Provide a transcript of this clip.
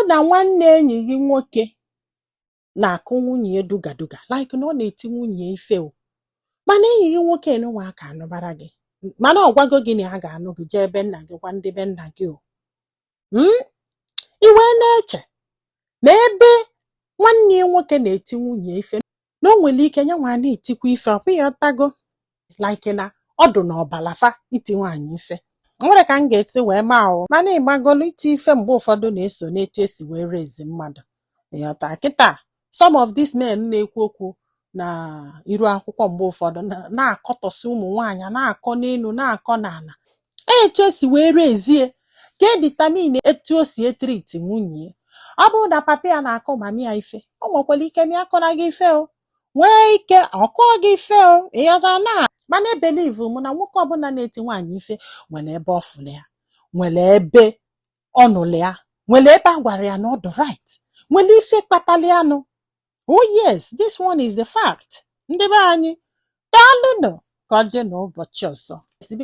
na nwanne enyi gị nwoke na-akụ nwunye ya duga duga, like na ọ na-eti nwunye ya ife o, mana enyi gị nwoke nụnwa aka anụbara gị, mana ọ gwago gị na ya ga-anụ gị, jee ebe nna gị, gwa ndị be nna gị o. I wee na-eche ma ebe nwanne ya nwoke na-eti nwunye ya ife, na o nwere ike ya nwa na-etikwa ife. Ọ bụghị ọtago, like na ọ dụ n'ọbala fa iti nwaanyị ife. O nwere ka m ga-esi wee maa o, mana ịgbagolu iti ife mgbe ụfọdụ na-eso n'etu esi wee raise mmadụ. Ịghọta kịta, some of these men na-ekwu okwu na iru akwụkwọ mgbe ụfọdụ na-akọtọsị ụmụ nwaanyị, na-akọ n'elu, na-akọ n'ala, etu esi wee raise ka e determine etu o si e treat nwunye ya. Ọ bụrụ na papa ya na-akụ mami ya ife, o nwekwara ike ma ya akọna gị ife, o nwee ike ọ kụọ gị ife o. Ịghọta na mana e believe m na nwoke ọbụla na-eti nwaanyị ife nwere ebe ọ fụrụ ya, nwere ebe ọ nụrụ ya, nwere ebe a gwara ya na ọ dị right, nwere ife kpatara ya nụ. Oh yes, this one is the fact. Ndị be anyị, daalụnụ. Ka ọ dị n'ụbọchị ọzọ.